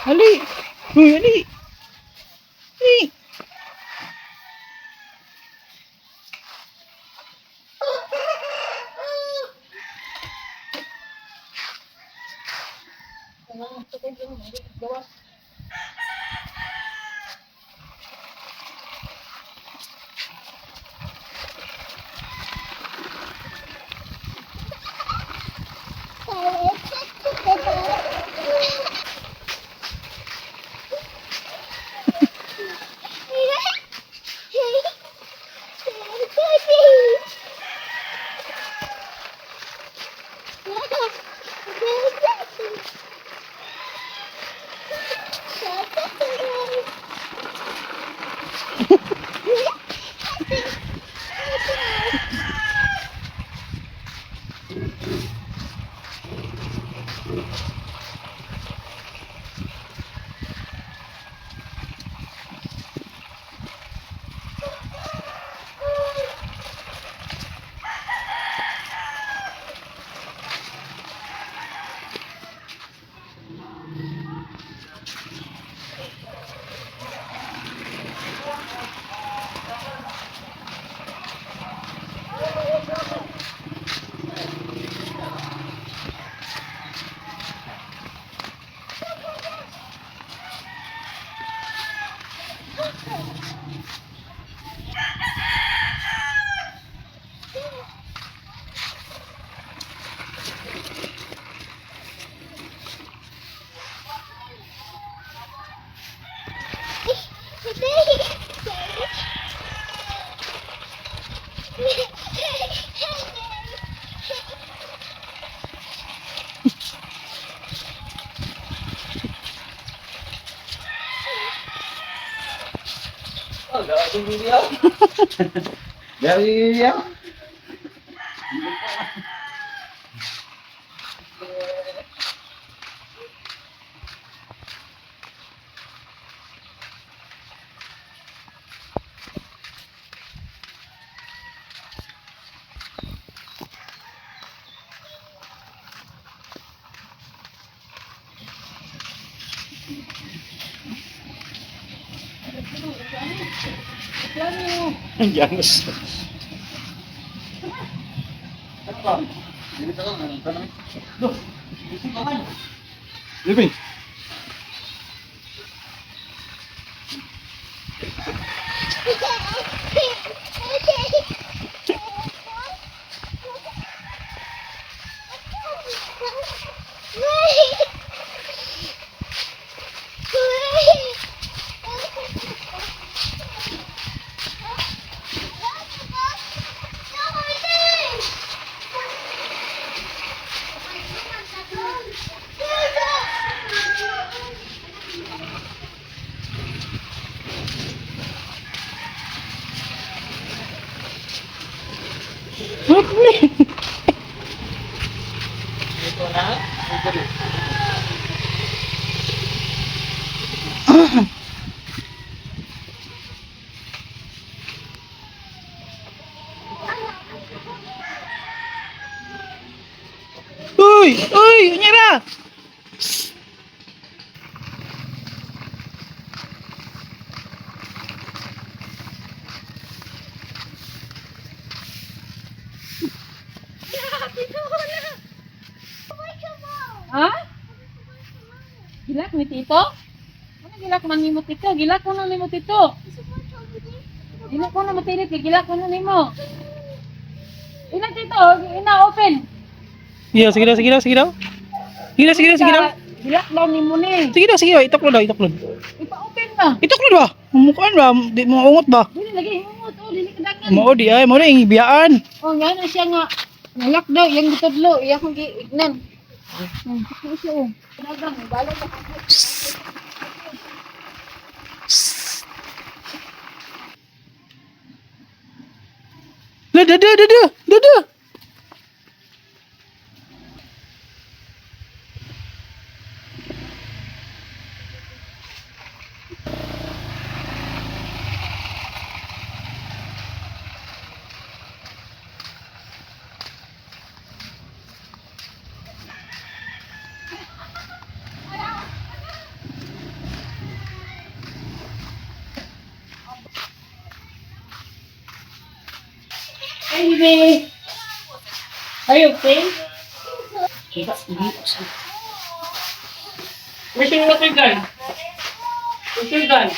Ali. Uy, ali. Ali. Gawas. Dari Janus. Living. What ni? Uy! Uy! Unyara! Ha? Gilak ni Tito? Ano gilak man nimo, Tito? Gilak ko na nimo, Tito. Dili ko na matilit kay gilak ko na nimo. Ina, Tito, ina open. Sige daw, sige daw, sige daw, sige daw. Sige daw, sige daw, sige daw. Gilak daw nimo ni. Sige daw, sige daw, ituklod daw, ituklod. Ipa-open ba? Ituklod ba? Mukhaan ba? Di mo ungot ba? Dili lagi hingot oh, dili kadangan. Mao di ay, mao na yung ibiyaan. Oh, nga na siya nga. Nalak daw iyang gitudlo, iya kong giignan. Siya oh. Dagang balo ka. Da da da da da da da. Hi, baby. Are you okay? Where's your water gun? Where's your gun?